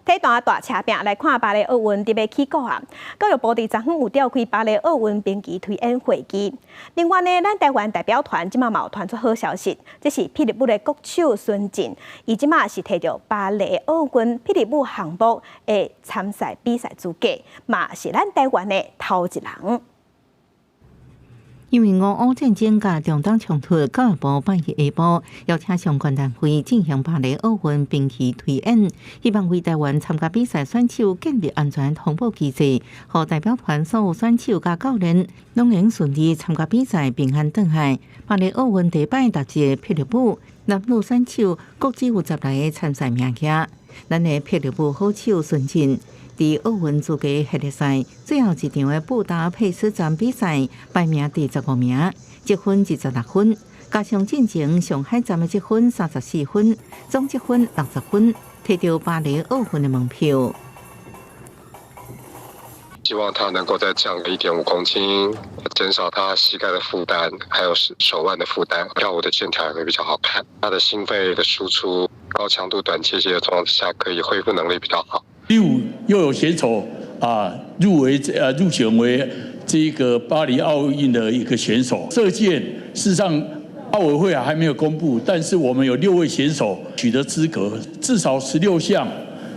體壇大車拼來看巴黎奧運得欲起鼓啊！教育部佇昨昏有召開巴黎奧運兵棋推演會議。另外呢，咱台灣代表團這馬嘛有傳出好消息，這是霹靂舞的國手孫進，伊這馬是提著巴黎奧運霹靂舞項目的參賽比賽資格，嘛是咱台灣的頭一人。因為俄烏戰爭佮中東衝突，教育部拜一下晡邀請相關單位進行巴黎奧運兵棋推演，希望為台灣參加比賽選手建立安全通報機制，予代表團所有選手佮教練攏能順利參加比賽，平安轉來。巴黎奧運第一擺踏入霹靂舞，男女選手各只有10來个參賽名額。咱的霹靂舞好手孫進，佇奧運資格系列賽最後一場的布達佩斯站比賽排名第15名，積分26分，加上進前上海站的積分34分，總積分60分，提著巴黎奧運的門票。希望他能夠再降個1.5公斤，減少他膝蓋的負擔，還有手腕的負擔，跳舞的線條也會比較好看。他的心肺的輸出，高強度短間歇的狀況下，可以恢復能力比較好。第五又有選手啊入圍入選為這個巴黎奧運的一個選手。射箭事實上奧委會還沒有公布，但是我們有六位選手取得資格，至少16項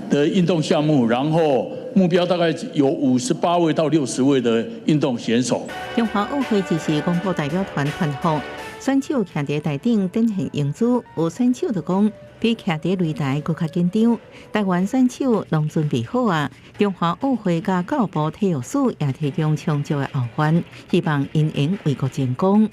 的運動項目，然後目標大概有58位到60位的運動選手。中華奧會這時公布代表團團服，選手徛佇台頂展現英姿，有選手就講比徛佇擂台閣較緊張。台灣選手攏準備好啊！中華奧會佮教育部體育署也提供充足的後援，希望𪜶會為國爭光。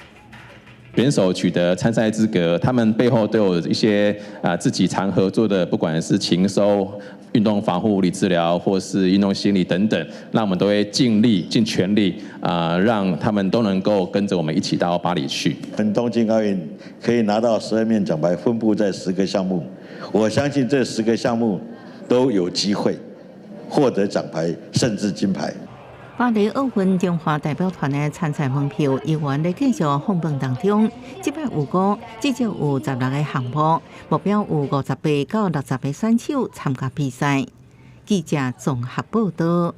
選手取得參賽資格，他們背後都有一些啊自己常合作的，不管是情搜、運動防護、物理治療，或是運動心理等等，那我們都會盡力、盡全力啊，讓他們都能夠跟着我們一起到巴黎去。東京奧運可以拿到12面獎牌，分布在十個項目，我相信這十個項目都有機會獲得獎牌，甚至金牌。巴黎奧運中華代表團的參賽門票猶原咧繼續放榜當中，這擺有講至少有16個項目，目標有58到60個選手參加比賽。記者綜合報道。